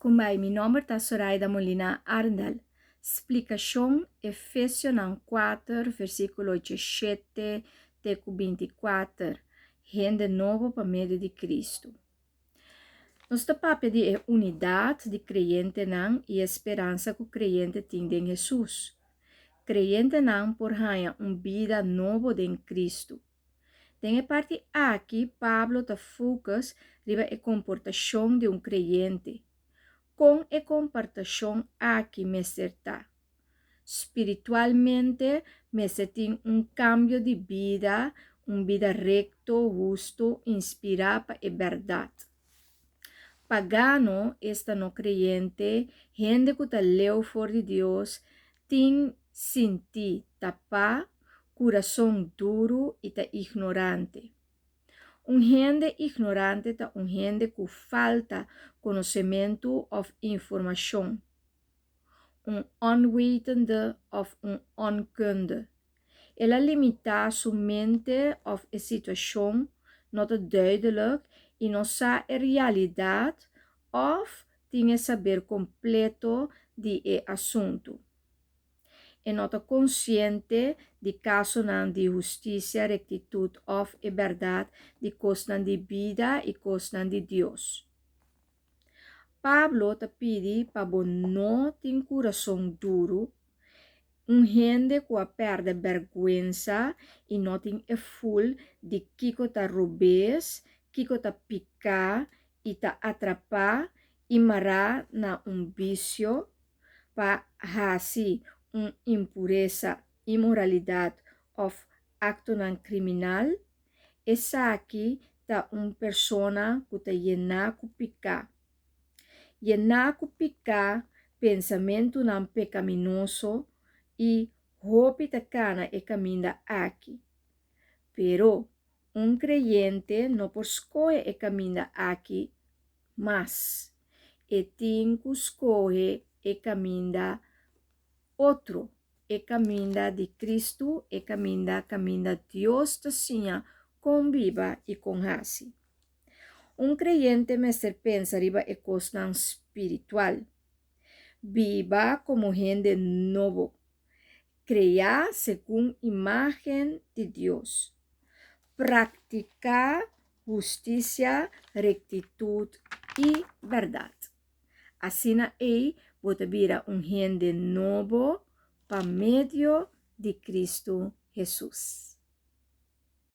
Kumbai, mi nòmber ta Soraida Molina Arendel. Splikashon, Efesionan 4, versíkulo 17 te ku 24, Hende nobo pa medio di Kristu. Nos ta papia di e unidat di kreyentenan i e speransa ku kreyente tin den Hesus. Kreyentenan por haña un bida nobo den Kristu. Den e parti aki Pablo ta focus riba e komportashon di un kreyente. Kon e komportashon aki mester ta? Spiritualmente mester tin un kambio di bida, un bida rekto, hustu, inspirá pa e bèrdat. Pagano, esta no kreyente, hende ku ta leu for di Dios, tin sintí tapá, kurason duru i ta ignorante. Un hende ignorante ta un hende ku falta konosementu òf informashon, un onwetende òf un onkunde. El a limitá su mente òf e situashon no ta duidelijk i no sa e realidat òf tin e saber kompleto di e asuntu. E no ta konsiente di kasonan di hustisia, rektitut òf e bèrdat di kosnan di bida i kosnan di Dios. Pablo ta pidi pa bo no tin kurason duru, un hende ku a pèrdè bèrgwensa i no tin e ful di kiko ta robes, kiko ta piká i ta atrapá i mará na un bisio, pa hasi un impuresa, inmoralidat òf aktonan kriminal, esaki ta un persona ku ta yená ku piká. Yená ku piká, pensamentunan pekaminoso i hopi ta kana e kaminda aki. Pero, un kreyente no por skohe e kaminda aki mas. E tin ku skohe e kaminda otro, e kaminda di Kristu, e kaminda kaminda Dios ta siña kon biba i kon hasi. Un kreyente mester pensa riba e kosnan spiritual. Biba komo hende nobo, kreá segun imágen di Dios. Praktiká hustisia, rektitut i bèrdat. Asina ei bo ta bira un hende nobo pa medio di Kristu Hesus.